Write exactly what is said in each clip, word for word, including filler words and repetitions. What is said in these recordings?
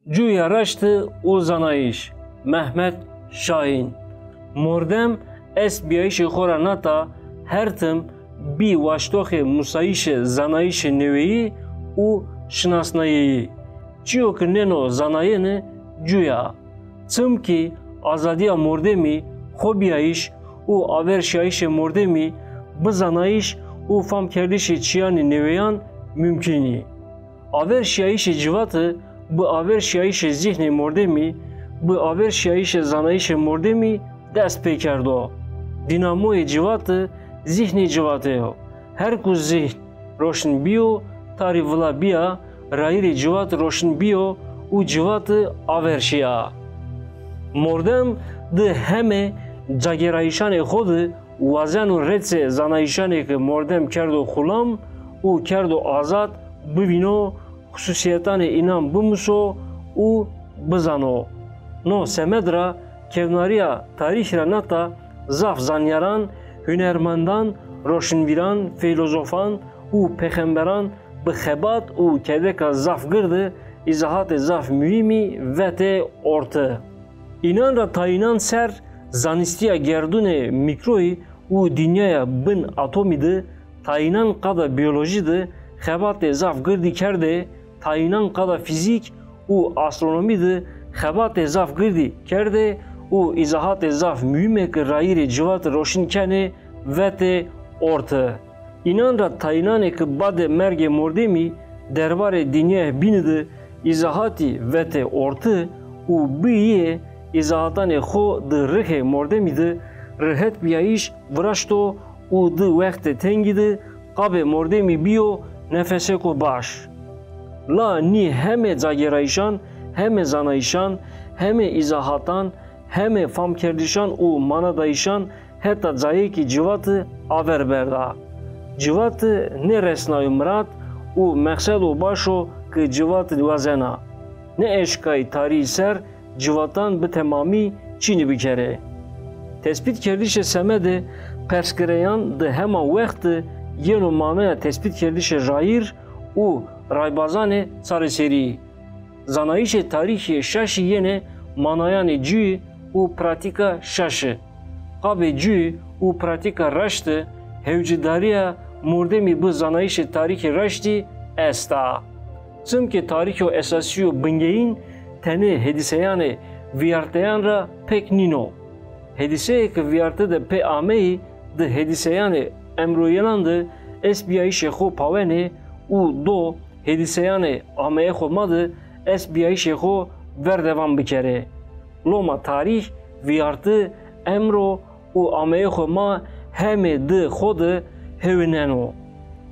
Cuya raşti û zanayîş. Mehmet Şahin. Mordem estbîyayîşê xo ra nata her tim bî waştoxê musayîşê zanayîşê neweyî û şinasnayeyî. Çîyo ke nêno zanayene cuya. Çimkî azadîya mordemî, xobîyayîş û averşîyayîşê mordemî bi zanayîş û famkerdişê çîyanê neweyan mumkun î. Averşîyayîşê civatî bi averşîyayîşê zîhnê mordemî, bi averşîyayîşê zanayîşê mordemî dest pêkerdo. Dînamoyê civatî zîhnê civatî yo. Her ku zîhn roşn bîyo, tarî vila bîya, rayîrê civatî roşn bîyo û civatî aver şîya. Mordem di heme cagerayîşanê xo di wazeno rêçê zanayîşanê ke mordem kerdo xulam û kerdo azad bivîno, xususîyetanê înan bimuso û bizano. No semed ra kewnarîya tarîxî ra nata zaf zanyaran, hunermendan, roşnvîran, feylozofan û pêxemberan bi xebat û kedeka zaf girdi îzahatê zaf muhîmî vetê orti. Înan ra tayînan ser zanistîya gerdûnê mîkroyî û dinyaya bin atomî di, tayînan qada bîyolojî di xebatê zaf girdî kerdê, tayînan qada fîzîk û astronomî di xebatê zaf girdî kerdê û îzahatê zaf muhîmê ke rayîrê civatî roşn kenê vetê orti. Înan ra tayînanê ke badê mergê mordemî derbarê dinyayê bînî di îzahatî vetê orti û bi yê îzahatanê xo di rihê mordemî di rihetbîyayîş viraşto û di wextê tengî di qabê mordemî bîyo nefesêko baş. La nî heme cagerayîşan, heme zanayîşan, heme îzahatan, heme famkerdişan û manadayîşan heta cayêkî civatî aver berda. Civatî nêresnayo mirad û mexsedo baş o ke civatî wazena. Nêeşkayî tarîxî ser civatan bi temamî çînî bikerê. Tespîtkerdişê semedê persgireyan di heman wext de yeno manaya tespîtkerdişê rayîr û raybazanê çareserî. Zanayîşê tarîxî yê şaşî yenê manayanê cuyî û pratîka şaşî. Qabê cuyî û pratîka raşti hewcidarîya mordemî bi zanayîşê tarîxê raştî esta. Çimkî tarîxo esasî yo bingeyîn tenê hedîseyanê vîyarteyan ra pêk nîno. Hedîseyê ke vîyarte de pê ameyî di hedîseyanê emroyenan de estbîyayîşê xo pawenê û do hedîseyanê ameyê xo ma de estbîyayîşê xo ver devam bikerê. Loma tarîx, vîyarte, emro û ameyê xo ma hemê di xo de hewineno.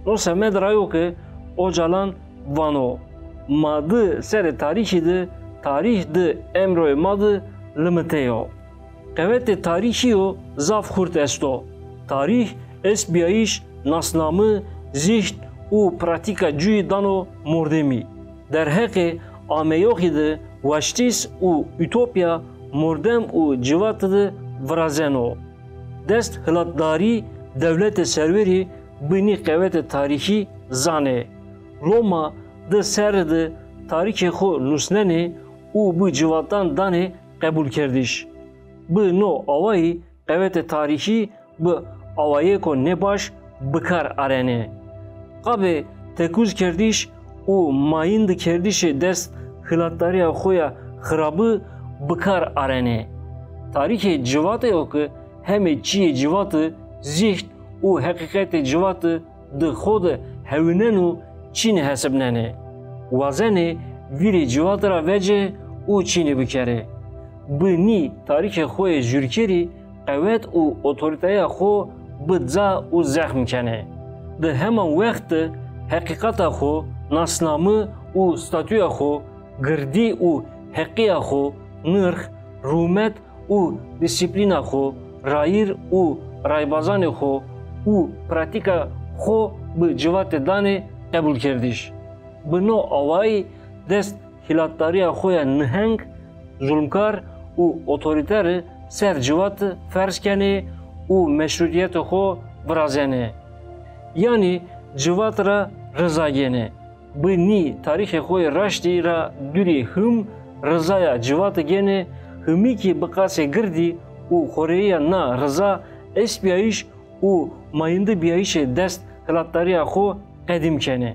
No semed ra yo ke Ocalan vano, ma di serê tarîxî de, tarîx di emroyê ma de limite yo. Qewetê tarîxî yo zaf xurt esto. Tarîx, estbîyayîş, nasname, zîhn û pratîka cuyî dano mordemî. Derheqê ameyoxî de waştîs û utopya mordem û civatî de virazeno. Dest hilatdarî, dewletê serwerî bi nî qewetê tarîxî zanê. Loma di serre de tarîxê xo nusnenê û bi civatan danê qebulkerdiş. Bi no awayî qewetê tarîxî bi awayêko nêbaş bi kar arenê. Qabê tekuzkerdiş û mayîndikerdişê dest hilatdarîya xo ya xirabi bi kar arenê. Tarîxê civatî yo ke hemê çîyê civatî, zîhn û heqîqetê civatî di xo de hewineno, çînî hesibnenê. Wazenê vîrê civatî ra vecê û çînî bikerê. Bi nî tarîxê xo yê jûrkerî qewet û otorîteya xo bi ca û zexm kenê. Di heman wext de heqîqeta xo, nasname û statûya xo, girdî û heqîya xo, nirx, rûmet û dîsîplîna xo, rayîr û raybazanê xo û pratîka xo bi civatî danê qebulkerdiş. Bi no awayî dest hilatdarîya xo ya niheng, zulmkar û otorîter ser civatî ferz kenê û meşrûtîyetê xo virazenê. Yanî civatî ra riza gênê. Bi nî tarîxê xo yê raştî ra dûrî him Rizaya civati gênê himîkî bi qasê girdî û xoreyîya na riza estbîyayîş û mayîndibîyayîşê dest hilatdarîya xo qedîm kenê.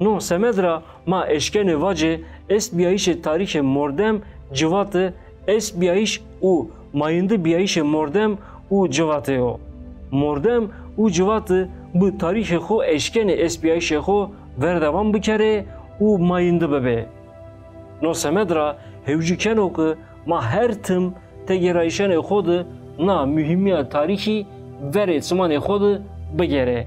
No semed ra ma eşkenê vacê estbîyayîşê tarîxê mordem civati estbîyayîş û mayîndibîyayîşê mordem û civati yo. Mordem û civati bi tarîxê xo eşkenê estbîyayîşê xo verdewam bikerê û mayîndi bibê. No semed ra hewcî keno ke ma her tim tegêrayîşanê xo de na muhîmîya tarîxî verê çimanê xo de bigêrê.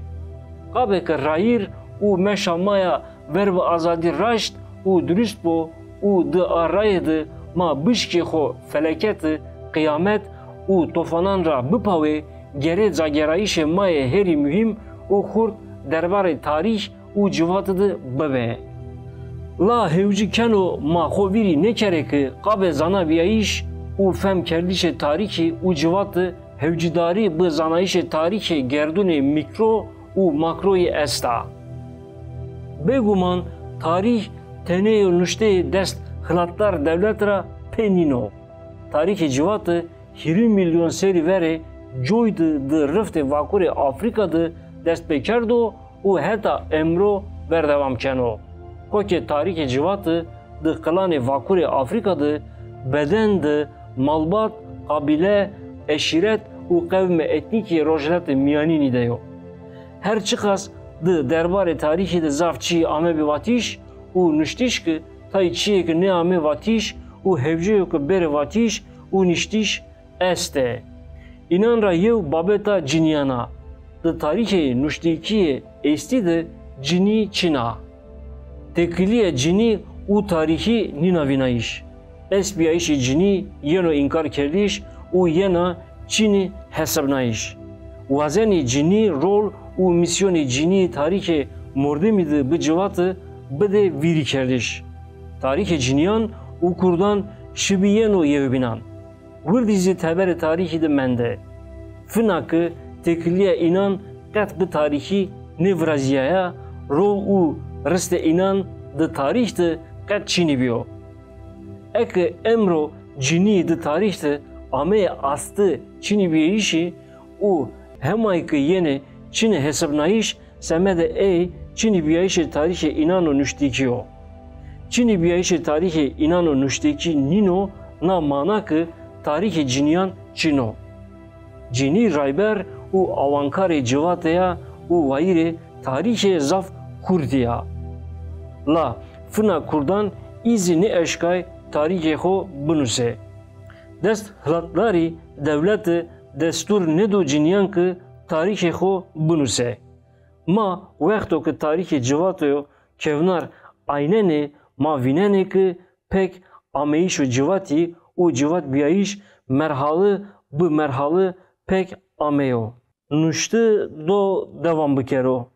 Qabê ke rayîr û meşa ma ya ver bi azadî raşt û durust bo û di a rayê de ma bişkê xo feleketi qîyamet û tofanan ra bipawê, gerê cagêrayîşê ma yê herî muhîm û xurt derbarê tarîx û civati de bibê. La hewcî keno ma xo vîrî nêkerê ke qabê zanabîyayîş û femkerdişê tarîxî û civati hewcîdarî bi zanayîşê tarîxê gerdûnê mîkro û makroyî esta. Bêguman tarîx tenê yo nuşteyê dest xilatdar dewlet ra pê nîno. Tarîxê civati hîrê mîlyon serî verê coy de di riftê Vakurê Afrîka de dest pêkerdo û heta emro berdewam keno. Kokê tarîxê civati di qilanê Vakurê Afrîka de beden di malbat, qabîle, eşîret û qewmê etnîkê Rojhelatê Mîyanînî de yo. Her çiqas di derbarê tarîxî de zaf çî amebî vatîş û nuştîş ki tayê çîyê ke nêamê vatîş û hewceyo ke bêrê vatîş û niştîş estê. Înan ra yew babeta cinîyan a. Di tarîxê nuştîkîyê êstî de cinî çin a. Têkilîya cinî û tarîxî nîna vînayîş. Estbîyayîşê cinî yeno înkarkerdîş û yena çinî hesibnayîş. Wazenê cinî rol û mîsyonê cinîyê tarîxê mordemî de bi civati bidê vîrîkerdiş. Tarîxê cinîyan û kurdan şibî yeno yewbînan. Wirdî zî teberê tarîxî de mende. Fina ke têkilîya înan qet bi tarîxî nêvirazîyaya, rol û ristê înan di tarîx de qet çinî bîyo. Eke emro cinî di tarîx de ameyê astê çinîbîyayîşî û hemayî ke yenê çinê hesibnayîş, semedê ey çinîbîyayîşê tarîxê înan o nuştîkî yo. Çinîbîyayîşê tarîxê înan o nuştîkî nîno na mana ke tarîxê cinîyan çin o. Cinî rayber û awankarê civate ya û wayîrê tarîxê zaf xurtî ya. La fina kurdan î zî nêeşkay tarîxê xo binusê. Dest hilatdarî dewlete destûr nêdo cinîyan ke tarîxê xo binusê. Ma wexto ke tarîxê civatê yo kewnar aynenê, ma vînenê ke pek ameyîşo civatî û civatbîyayîş merhale bi merhale pek ameyo. Nuşte do dewam bikero.